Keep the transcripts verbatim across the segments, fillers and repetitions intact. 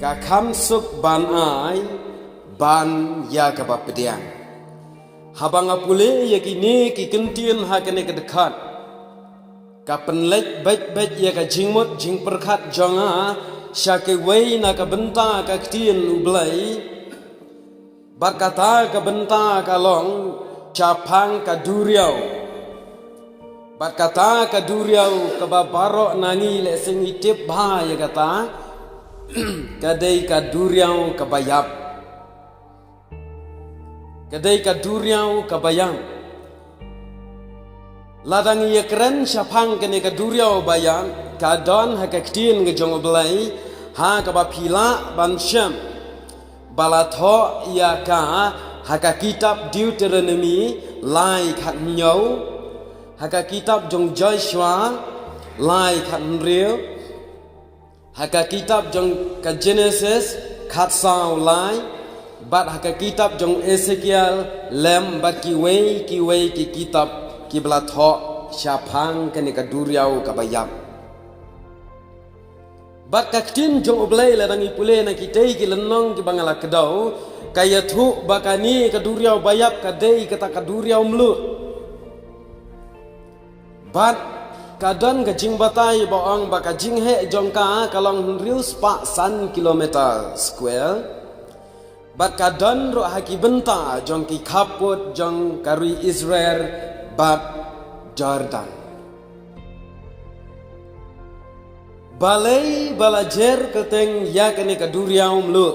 Ka kham suk ban ai ban ïa kaba pdiang. Haba nga pule ïa kine ki kyntien ha kane ka dkhot, ka pynleit beit beit ïa ka jingmut jingpyrkhat jong nga sha kiwei na ka bynta ka ktien U Blei. Bad kata ka bynta ka long shaphang ka duriaw. Bad kata ka duriaw kaba baroh na ngi lehse ngi tip bha ïa kata, ka dei ka duriaw kaba ïap. Ka dei ka duriaw kaba ïap. Lada ngi ïakren shaphang kane ka duriaw ba ïap, ka don ha ka ktien ka jong U Blei, ha kaba phi lah ban shem ba la thoh ïa ka ha ka kitab Deuteronomi lai khathynñiew, ha ka kitab jong Joshua lai khathynriew, ha ka kitab jong ka Genesis khatsaw lai, bad ha ka kitab jong Esekiel lem bad kiwei kiwei ki kitab kiba la thoh shaphang kane ka duriaw kaba ïap. Bad ka ktien jong U Blei lada ngi pule na kitei ki lynnong kiba nga la kdew, ka ïathuh ba kane ka duriaw ba ïap ka dei kata ka duriaw mluh. Bad ka don ka jingbatai ba ong ba ka jingheh jong ka ka long hynriew spah san kilometer square. Bad ka don ruh ha ki bynta jong ki khappud jong ka ri Israel bad Jordan. Balei ba la jer kyrteng ïa kane ka duriaw mluh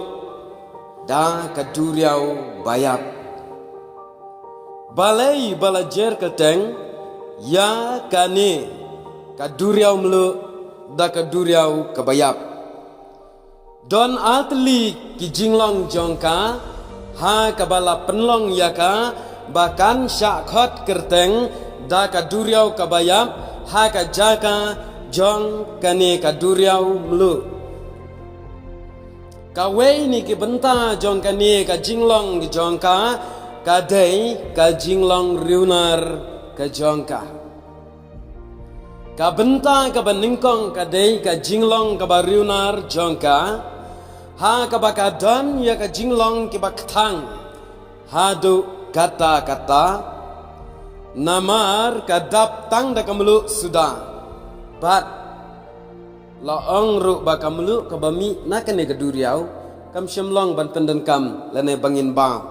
da ka duriaw ba ïap? Balei ba la jer kyrteng ïa kane ka duriaw mluh da ka duriaw kaba ïap? Don artylli ki jinglong jong ka, ha kaba la pynlong ïa ka ba kan shah khot kyrteng da ka duriaw kaba ïap ha ka jaka jong kane ka duriaw mluh. Kawei na ki bynta jong kane ka jinglong jong ka, ka dei ka jinglong riewnar ka jong ka. Ka bynta kaba nyngkong ka dei ka jinglong kaba riewnar jong ka, ha kaba ka don ïa ka jinglong kiba kthang haduh katta katta, namar ka dap tang da ka mluh suda. Bad la ong ruh ba ka mluh kaba mih na kane ka duriaw kam shym long ban pyndonkam lane ba ngin bam.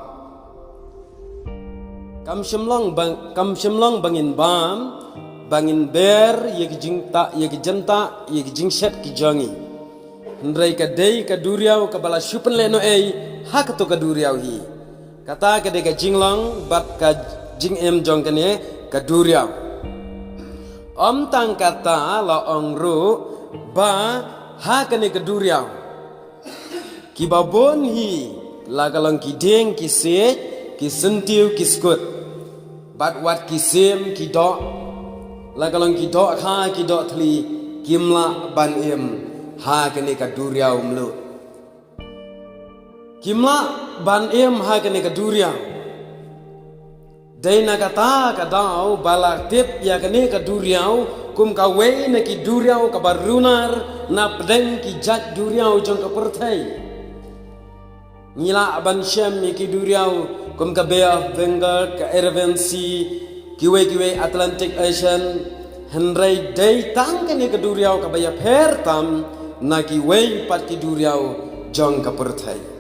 Kam shym long ba, kam shym long ba ngin bam, ba ngin ber ïa ki jingtah, ïa ki jingtah, ïa ki jingshet ki jong ngi. Hynrei ka dei ka duriaw kaba la shu pynlehnohei ha kato ka duriaw hi. Kata ka dei ka jinglong bad ka jingim jong kane ka duriaw. Ym tang kata, la ong ruh ba ha kane ka duriaw kiba bun hi, la ka long ki dieng ki siej, ki syntiew ki skud, bad wat ki sim ki doh, la ka long ki dohkha ki dohthli, kim lah ban im ha kane ka duriaw mluh. Kim lah ban im ha kane ka duriaw. Dei na kata ka daw ba la tip ïa kane ka duriaw kum kawei na ki duriaw kaba riewnar na pdeng ki jait duriaw jong ka pyrthei. Ngi lah ban shem ïa ki duriaw kum ka Bay of Bengal, ka Arabian Sea, kiwei kiwei Atlantic Ocean, hynrei dei tang kane ka duriaw kaba ïapher tam na kiwei pat ki duriaw jong ka pyrthei.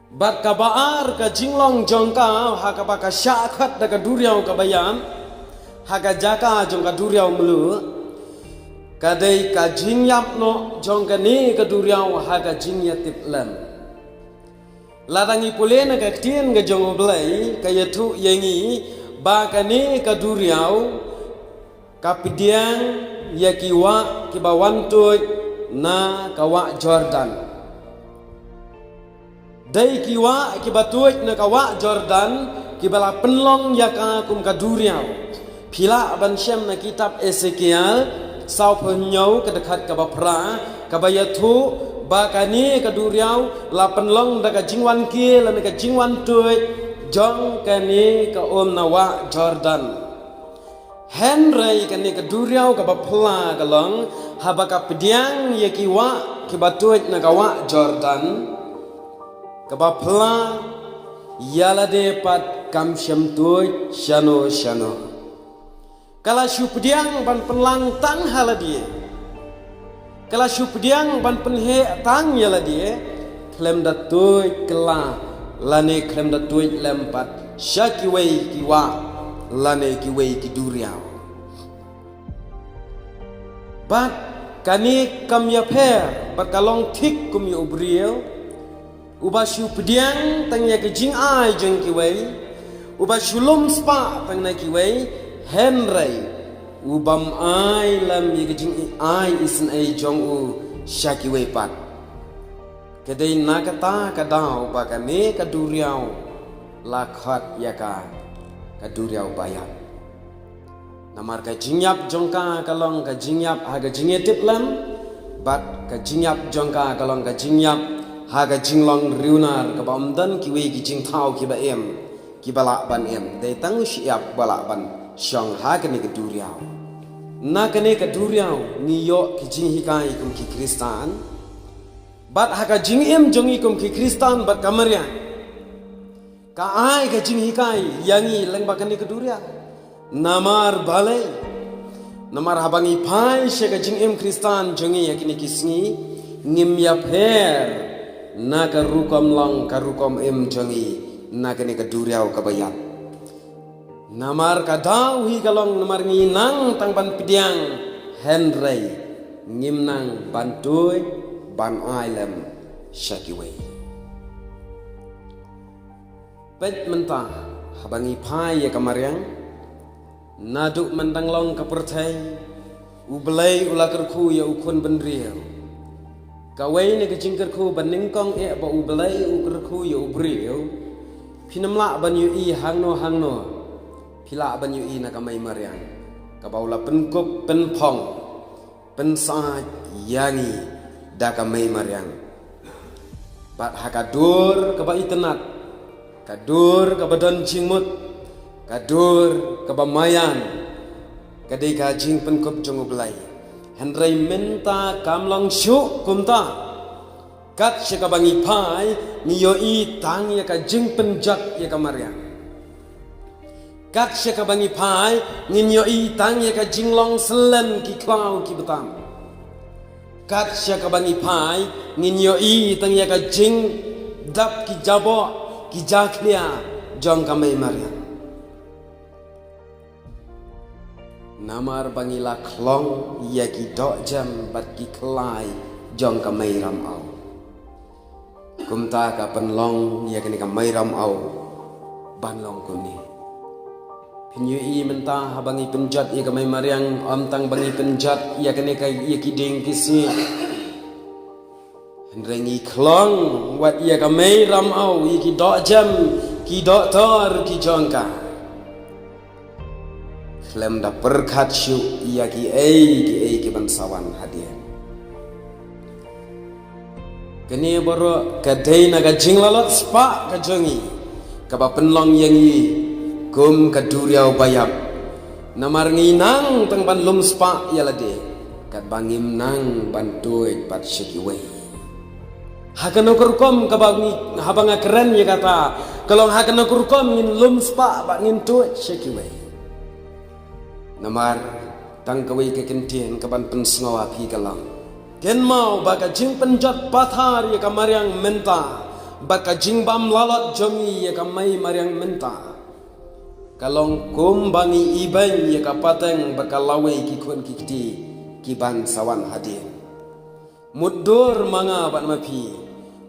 Bad kaba ar ka jinglong jong ka, ha kaba ka shah khot da ka duriaw kaba ïap ha ka jaka jong ka duriaw mluh, ka dei ka jingïap noh jong kane ka duriaw ha ka jingïatiplem. Lada ngi pule na ka ktien ka jong U Blei, ka ïathuh ïa ngi ba kane ka duriaw ka pdiang ïa ki wah kiba wan tuid na ka wah Jordan. Dei ki wah kiba tuid na ka wah Jordan kiba la pynlong ïa ka kum ka duriaw. Phi lah ban shem na kitab Esekiel sawphew hynñiew, ka dkhot kaba phra, kaba ïathuh ba kane ka duriaw la pynlong da ka jingwan kiew lane ka jingwan tuid jong kane ka um na wah Jordan. Hynrei kane ka duriaw kaba phylla ka long, haba ka pdiang ïa ki wah Kiba tuid na ka wah Jordan, kaba pla ïa lade pat kam shym tuid shano shano. Ka la shu pdiang ban pynlang tang ha lade. Ka la shu pdiang ban pynheh tang ïa lade. Khlem da tuid kylla lane khlem da tuid lem pat sha kiwei ki wah lane kiwei ki duriaw. Bad kane kam ïapher, bad ka long thik kum ïa u briew uba shu pdiang tang ïa ka jingai jong kiwei, uba shu lum spah tang na kiwei, hynrei u bym ai lem ïa ka jingai isynei jong u sha kiwei pat. Ka dei na kata ka daw ba kane ka duriaw la khot ïa ka, ka duriaw ba ïap. Namar ka jingïap jong ka ka long ka jingïap ha ka jingïatiplem, bad ka jingïap jong ka ka long ka jingïap ha ka jinglong riewnar kaba ym don kiwei ki jingthaw kiba im, kiba lah ban im. Dei tang u shyiap ba lah ban shong ha kane ka duriaw. Na kane ka duriaw ngi ïoh ki jinghikai kum ki Khristan. Bad ha ka jingim jong ngi kum ki Khristan bad ka mariang, ka ai ka jinghikai ïa ngi lyngba kane ka duriaw. Namar balei? Namar haba ngi phai sha ka jingim Khristan jong ngi ïa kine ki sngi, ngim ïapher na ka rukom long ka rukom im jong ngi na kane ka duriaw kaba ïap. Namar ka daw hi ka long namar ngi nang tang ban pdiang, hynrei ngim nang ban tuid ban ai lem sha kiwei. Peit mynta, haba ngi phai ïa ka mariang, naduh mynta long ka pyrthei, U Blei u la kyrkhu ïa u khun bynriew. Kawei na ka jingkyrkhu ba nyngkong eh ba U Blei u kyrkhu ïa u briew, phin ym lah ban ïohi hangno hangno, phi lah ban ïohi na ka mei mariang, kaba u la pynkup pynphong, pynsaid ïa ngi da ka mei mariang. Bad ha ka dur kaba itynnad, ka dur kaba don jingmut, ka dur kaba maïan, ka dei ka jingpynkup jong U Blei. Hynrei mynta kam long shuh kumta. Kat sha kaba ngi phai, ngi ïohi tang ïa ka jingpynjot ïa ka mariang. Kat sha kaba ngi phai, ngin ïohi tang ïa ka jinglong syllen ki khlaw ki btam. Kat sha kaba ngi phai, ngin ïohi tang ïa ka jingdap ki jaboh ki jakhlia jong ka mei mariang. Namar ba ngi la khlong ïa ki dohjem bad ki khlai jong ka mei ramaw. Kumta ka pynlong ïa kane ka mei ramaw ban long kumne. Phin ïohi mynta haba ngi pynjot ïa ka mei mariang, ym tang ba ngi pynjot ïa kane ka, ïa ki dieng ki siej, hynrei ngi khlong wat ïa ka mei ramaw, ïa ki dohjem, ki dohtor ki jong ka. Khlem da pyrkhat shuh ïa kiei kiei kiban sa wan hadien. Kane baroh ka dei na ka jinglalot spah ka jong ngi, kaba pynlong ïa ngi kum ka duriaw ba ïap. Namar ngi nang tang ban lum spah ïa lade, katba ngim nang ban tuid pat sha kiwei. Ha kano ka rukom kaba ngi, haba nga kren ïa kata, ka long ha kano ka rukom ngin lum spah bad ngin tuid sha kiwei. Namar tang kawei ka kyntien kaban pynsngew ha phi ka long, kynmaw ba ka jingpynjot pathar ïa ka mariang mynta, ba ka jingbam lalot jong ngi ïa ka mei mariang mynta, ka long kumba ngi ibeiñ ïa ka pateng bad ka lawei ki khun ki kti kiban sa wan hadien. Mutdur ma nga bad ma phi.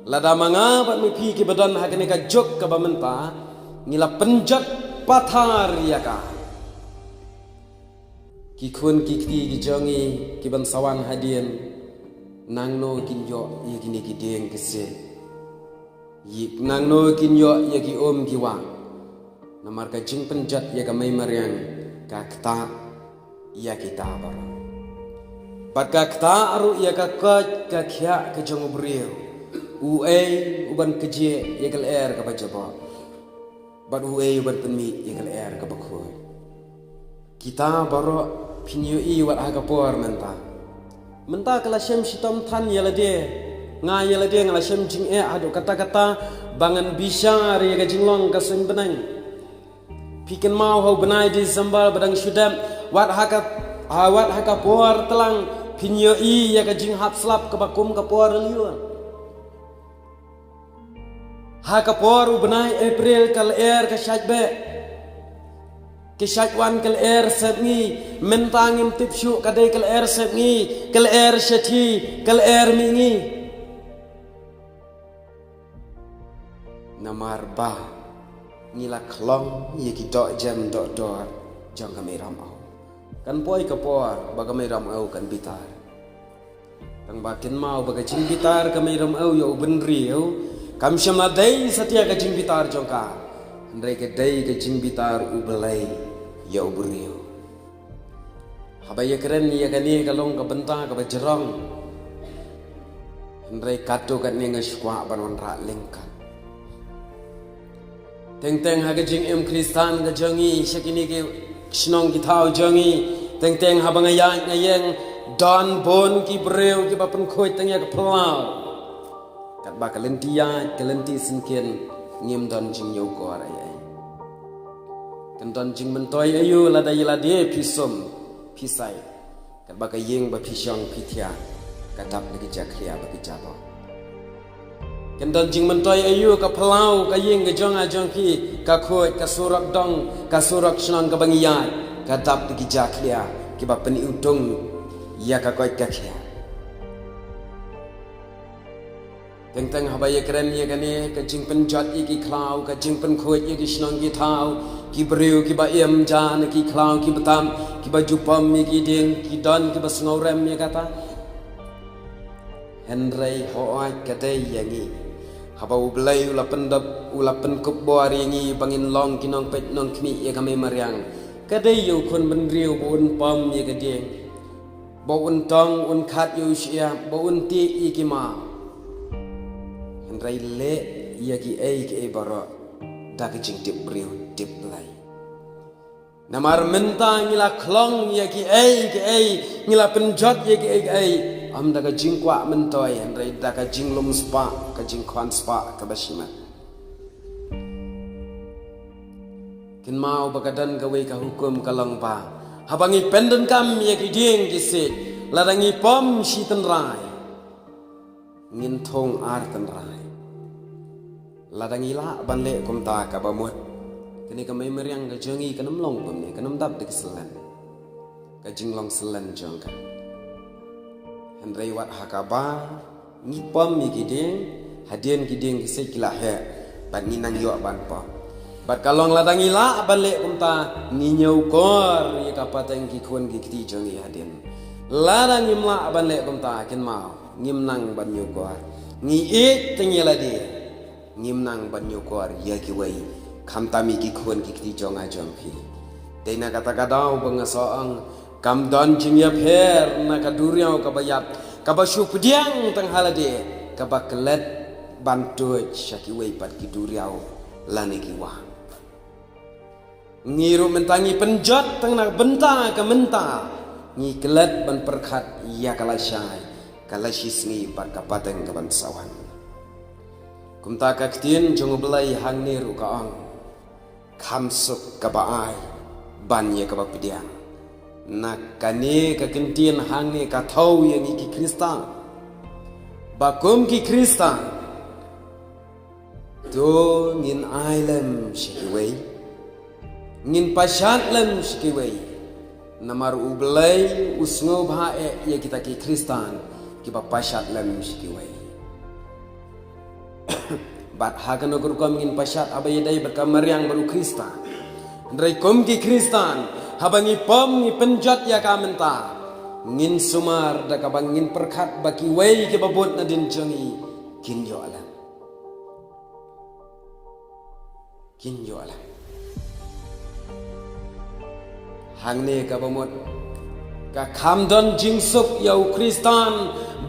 Lada ma nga bad ma phi kiba don ha kane ka juk kaba mynta, ngi la pynjot pathar ïa ka, ki khun ki kti ki jong ngi kiban sa wan hadien, nangno kin ïoh ïa kine ki dieng ki siej? Ïa nangno kin ïoh ïa ki um ki wah? Namar ka jingpynjot ïa ka mei mariang ka ktah ïa kita baroh. Bad ka ktah ruh ïa ka koit ka khiah ka jong u briew. Uei uban kjih ïa ka lyer kaba jaboh? Bad uei uban pynmih ïa ka lyer kaba khuid? Kita baroh phin ïohi wat ha ka por mynta. Mynta ka la shem shitom than ïa lade. Nga ïa lade nga la shem jingeh haduh katta katta ba ngan bishar ïa ka jinglong ka suiñ bneng. Phi kynmaw ha u bnai December ba dang shu dep, wat ha ka, ha, wat ha ka por tlang phin ïohi ïa ka jinghap slap kaba kum ka por lyiur. Ha ka por u bnai April ka lyer ka shait beh. Ka shait wan ka lyer sepngi, mynta ngim tip shuh ka dei ka lyer sepngi, ka lyer shathie, ka lyer mihngi. Namar ba ngi la khlong ïa ki doh jem doh dor jong ka Mei Ramew. Kan poi ka por ba ka Mei Ramew kan bitar. Tang ba kynmaw ba ka jingbitar ka Mei Ramew ïa u bynriew kam shym la dei satia ka jingbitar jong ka, hynrei ka dei ka jingbitar U Blei ïa u briew. Haba ïakren ïa kane ka long ka bynta kaba jrong. Hynrei katto katne nga sngewkwah ban wanrah lyngkot. Teng teng ha ka jingim Khristan ka jong ngi sha kine ki shnong ki thaw jong ngi, teng teng haba nga ïaid nga ïeng, don bun ki briew kiba pynkhuid tang ïa ka phyllaw. Katba ka lynti ïaid ka lynti syngkien, ngim don jingñiewkor ei ei. Kan don jingmyntoi aïu lada ïa lade phi sum phi sai. Katba ka ïing ba phi shong phi thiah ka dap da ki jakhlia bad ki jabok. Kan don jingmyntoi aïu ka phyllaw ka ïing ka jong nga jong phi, ka khuid, ka surok dong, ka surok shnong kaba ngi ïaid, ka dap da ki jakhlia kiba pyniutung ïa ka koit ka khiah. Teng teng haba ïakren ïa kane ka jingpynjot ïa ki khlaw, ka jingpynkhuid ïa ki shnong ki thaw, ki briew kiba im ja na ki khlaw kiba tam, kiba ju pom ïa ki dieng, ki don kiba sngewrem ïa kata. Hynrei hooid ka dei ïa ngi. Haba U Blei u la pyndep, u la pynkup bor ïa ngi ba ngin long ki nongpeit nongkhmih ïa ka Mei Mariang, ka dei ïa u khun bynriew ba un pom ïa ka dieng, ba un tong un khat ïa u shyiap, ba un tih ïa ki maw. Hynrei leh ïa kiei kiei baroh da ka jingtip briew tip Blei. Namar mynta ngi la khlong ïa kiei kiei, ngi la pynjot ïa kiei kiei, ym da ka jingkwah myntoi hynrei da ka jinglum spah, ka jingkhwan spah kaba shimet. Kynmaw ba ka don kawei ka hukum ka long ba haba ngi pyndonkam ïa ki dieng ki siej, lada ngi pom shi tynrai, ngin thung ar tynrai. Lada ngi lah ban leh kumta kaba mut, kane ka Mei Mariang ka jong ngi kan ym long kumne, kan ym dap da ki syllen, ka jinglong syllen jong ka. Hynrei wat ha kaba ngi pom ïa ki dieng, hadien ki dieng ki siej ki la heh, bad ngi nang ïoh ban pom. Bad ka long lada ngi lah ban leh kumta, ngi ñiewkor ïa ka pateng ki khun ki kti jong ngi hadien. Lada ngim lah ban leh kumta, kynmaw, ngim nang ban ñiewkor. Ngi ïeit tang ïa lade, ngim nang ban ñiewkor ïa kiwei, khamtam ïa ki khun ki kti jong nga jong phi. Dei na kata ka daw ba nga shu ong, kam don jingïapher na ka duriaw kaba ïap, kaba shu pdiang tang ha lade, kaba klet ban tuid sha kiwei pat ki duriaw lane ki wah. Ngi ruh mynta ngi pynjot tang na bynta ka mynta, ngi klet ban pyrkhat ïa ka lashai, ka lashisngi bad ka pateng kaban sa wan. Kumta ka ktien jong U Blei hangne ruh ka ong, kham suk kaba ai ban ïa kaba pdiang. Na kane ka kyntien hangne ka thew ïa ngi ki Khristan, ba kum ki Khristan, to ngin ai lem sha kiwei, ngin pashat lem sha kiwei. Namar U Blei u sngewbha eh ïa kita ki Khristan kiba pashat lem sha kiwei. Bad ha kano ka rukom ngin pashat haba ïadei bad ka mariang bad u Khristan? Hynrei kum ki Khristan, haba ngi pom ngi pynjot ïa ka mynta, ngin sumar da kaba ngin pyrkhat ba kiwei kiba bud nadien jong ngi kin ïoh lem. Kin ïoh lem. Hangne kaba mut, ka kham don jingsuk ïa u Khristan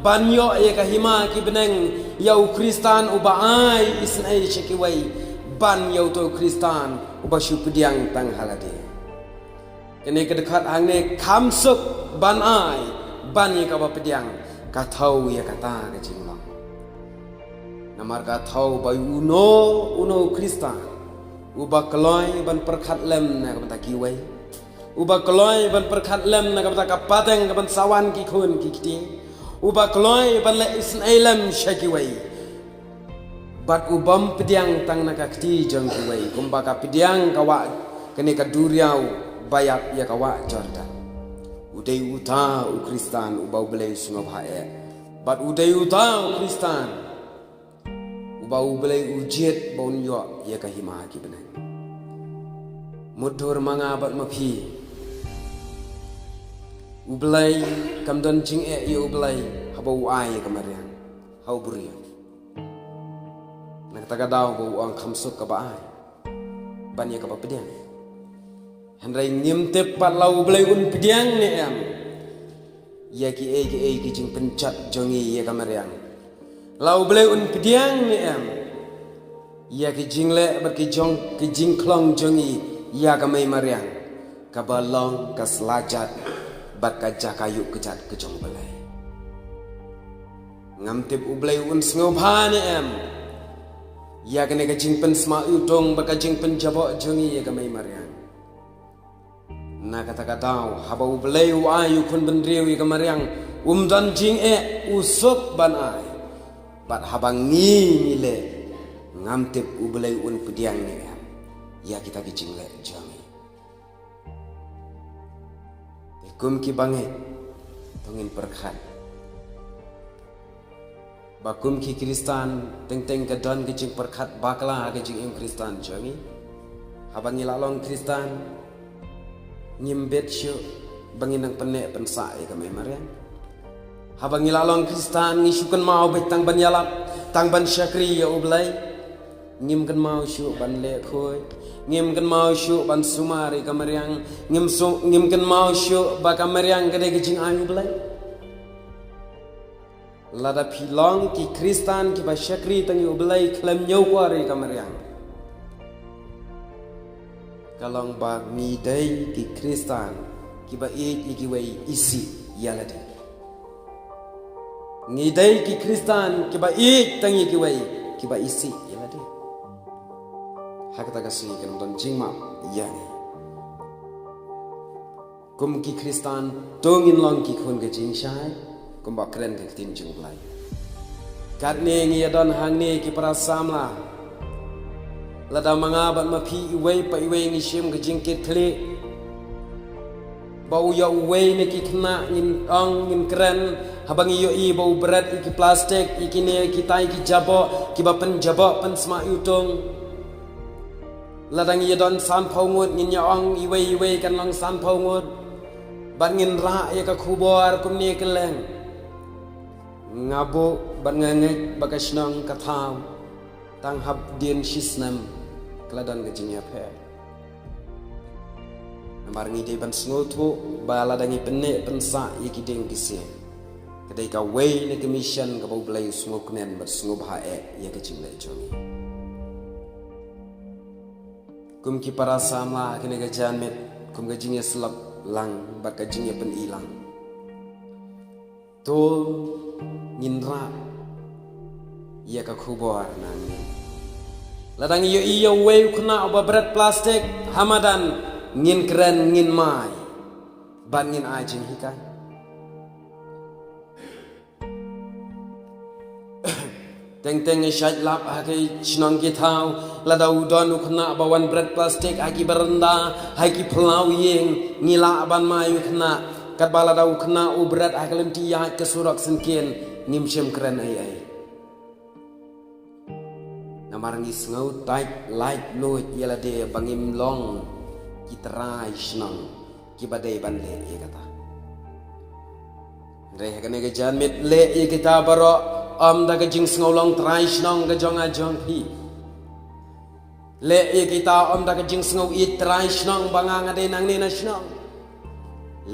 ban ïoh ïa ka hima ki bneng, ïa u Khristan uba ai isynei sha kiwei, ban ïa uto u Khristan uba shu pdiang tang ha lade. Kane ka dkhot hangne kham suk ban ai Ban ïa kaba pdiang, ka thew ïa kata ka jinglong. Namar ka thew ba uno uno u Khristan uba kloi ban pyrkhat lem na ka bynta kiwei, uba kloi ban pyrkhat lem na ka bynta ka pateng ka ban sa wan ki khun ki kti, uba kloi ban leh isynei lem sha kiwei, bad u bym pdiang tang na ka kti jong kiwei, kumba ka pdiang ka wah, kane ka duriaw ba ïap ïa ka wah Jordan, u dei uta u Khristan uba U Blei u sngewbha eh. Bad u dei uta u Khristan uba U Blei u jied ba un ïoh ïa ka hima ki bneng. Mutdur ma nga bad ma phi, U Blei, kam don jingeh ïa U Blei haba u ai ïa ka mariang ha u briew. Na kata ka daw ba u ong kham suk kaba ai, ban ïa kaba pdiang. Hynrei ngim tip pat la U Blei un pdiang ne em ïa kiei kiei ki jingpynjot jong ngi ïa ka mariang. La U Blei un pdiang ne em ïa ki jingleh bad ki jong, ki jingkhlong jong ngi ïa ka mei mariang, kaba long ka slajat bad ka jaka ïuh kjat ka jong U Blei. Ngam tip U Blei un sngewbha ne em ïa kane ka jingpynsma iwtung bad ka jingpynjaboh jong ngi ïa ka mei mariang. Na kata ka daw, haba U Blei u ai u khun bynriew ïa ka mariang, um don jingeh, u suk ban ai. Bad haba ngi ngi leh, ngam tip U Blei un pdiang ne em ïa kita ki jingleh jong ngi. Te kum ki bangeit, to ngin pyrkhat ba kum ki Khristan, teng teng ka don ka jingpyrkhat bakla ha ka jingim Khristan jong ngi. Haba ngi la long Khristan, ngim bit shuh ba ngin nang pynneh pynsah ïa ka mei mariang. Haba ngi la long Khristan, ngi shu kynmaw beit tang ban ïalap, tang ban shakri ïa U Blei. Ngim kynmaw shuh ban leh khuid. Ngim kynmaw shuh ban sumar ïa ka mariang. Ngim su-, ngim kynmaw shuh ba ka mariang ka dei ka jingai U Blei. Lada phi long ki Khristan kiba shakri tang ïa U Blei khlem ñiewkor ïa ka mariang, ka long ba ngi dei ki Khristan kiba ïeit ïa kiwei isih ïa lade. Ngi dei ki Khristan kiba ïeit tang ïa kiwei, kiba isih ïa lade. Ha kata ka sngi kan don jingmap ïa ngi. Kum ki Khristan, to ngin long ki khun ka jingshai, kumba kren ka ktien jong U Blei. Katne ngi ïa don hangne ki para samla. Lada ma nga bad ma phi iwei pa iwei ngi shim ka jingkitkhlieh, ba u ïa uwei na ki khynnah ngin ong ngin kren, haba ngi ïohi ba u bret ïa ki plastik, ïa kine kitai ki jaboh, kiba pynjaboh pynsma iwtung. Lada ngi ïa don sanphew ngut ngin ïa ong iwei iwei kan long sanphew ngut. Bad ngin rah ïa ka khubor kumne kylleng. Nga buh bad nga ngeit ba ka shnong ka thaw tang hap dien shisnem ka la don ka jingïapher. Namar ngi dei ban sngewthuh ba lada ngi pynneh pynsah ïa ki dieng ki sien, ka dei kawei na ka mission kaba U Blei u sngewkmen bad sngewbha eh ïa ka jingleh jong ngi. Kum ki para samla kane ka janmiet, kum ka jingïasyllok lang bad ka jingïapyni lang. To ngin rah ïa ka khubor nangne. Lada ngi ïohi ïa uwei u khynnah uba bret plastik ha madan, ngin kren, ngin mai, bad ngin ai jinghikai. Teng teng ngi shait lap ha ki shnong ki thaw, lada u don u khynnah ba wan bret plastik ha ki baranda, ha ki phyllaw ïing, ngi lah ban mai u khynnah. Katba lada u khynnah u bret ha ka lynti ïaid ka surok syngkien, ngim shym kren ei ei. Namar ngi sngew tait lait luid ïa lade ba ngim long ki trai shnong kiba dei ban leh ïa kata. Hynrei ha kane ka janmiet, leh ïa kita baroh ym da ka jingsngew long trai shnong ka jong nga jong phi. Leh ïa kita ym da ka jingsngew ïeit trai shnong ba nga nga dei nangne na shnong.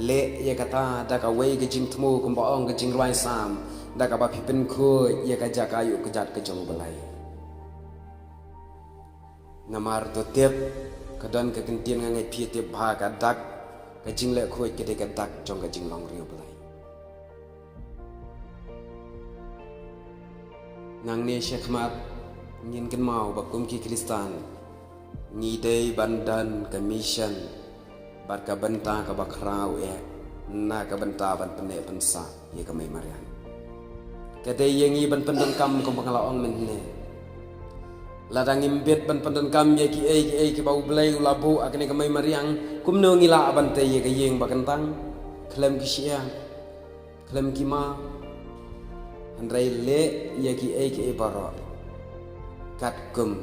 Leh ïa kata da kawei ka jingthmu kumba ong ka jingrwai Salm, da kaba phi pynkhuid ïa ka jaka ïuh kjat ka jong U Blei. Namar to tip, ka don ka kyntien, nga ngeit phi tip bha, ka dak ka jingleh khuid ka dei ka dak jong ka jinglong ri U Blei. Nangne shakhmat ngin kynmaw ba kum ki Khristan ngi dei ban don ka mission bad ka bynta kaba khraw eh na ka bynta ban pynneh pynsah ïa ka Mei Mariang. Ka dei ïa ngi ban pyndonkam kumba nga la ong mynne. Lada ngim bit ban pyndonkam ïa kiei kiei kiba U Blei u la buh ha kane ka Mei Mariang, kumno ngi lah ban tei ïa ka ïing ba kyntang khlem ki shyiap, khlem ki ma? Hynrei leh ïa kiei kiei baroh katkum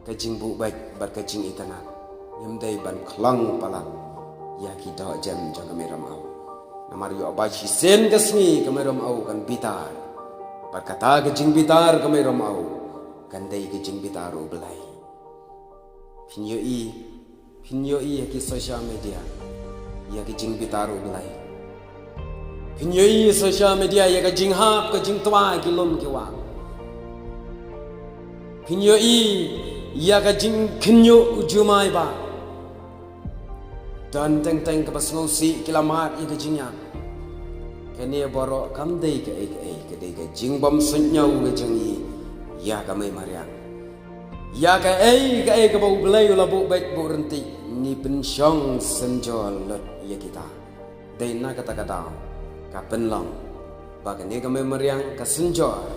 ka jingbuh beit bad ka jingitynnad. Ngim dei ban khlong palat ïa ki dohjem jong ka Mei Ramaw. Namar ïoh ba shisien ka sngi ka Mei Ramaw kan bitar. Bad kata ka jingbitar ka Mei Ramaw kan dei ka jingbitar U Blei. Phin ïohi, phin ïohi ha ki social media ïa ka jingbitar U Blei. Phin ïohi social media ïa ka jinghap ka jingtwa ki lum ki wah. Phin ïohi ïa ka jingkhynñiuh u jumai ba don teng teng kaba sngewsih ki la mad ïa ka jingïap. Kane baroh kam dei kaei kaei, ka dei ka jingbym suidñiew ka jong ngi ïa ka Mei Mariang. Ïa kaei kaei kaba U Blei u la buh beit buh ryntih, ngi pynshong synjor lut ïa kita. Dei na kata ka daw ka pynlong ba kane ka Mei Mariang ka synjor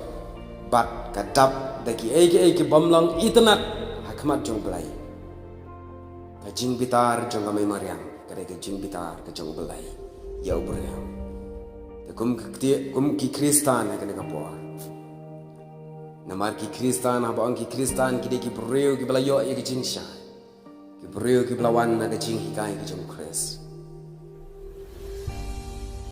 bad ka dap da kiei kiei kibym long itynnad ha khmat jong U Blei. Ka jingbitar jong ka Mei Mariang ka dei ka jingbitar ka jong U Blei ïa u briew. Te kum ki, kum ki Khristan ha kane ka por, namar ki Khristan, haba ong ki Khristan, ki dei ki briew kiba la ïoh ïa ka jingshai, ki briew kiba la wan na ka jinghikai ka jong U Khrist.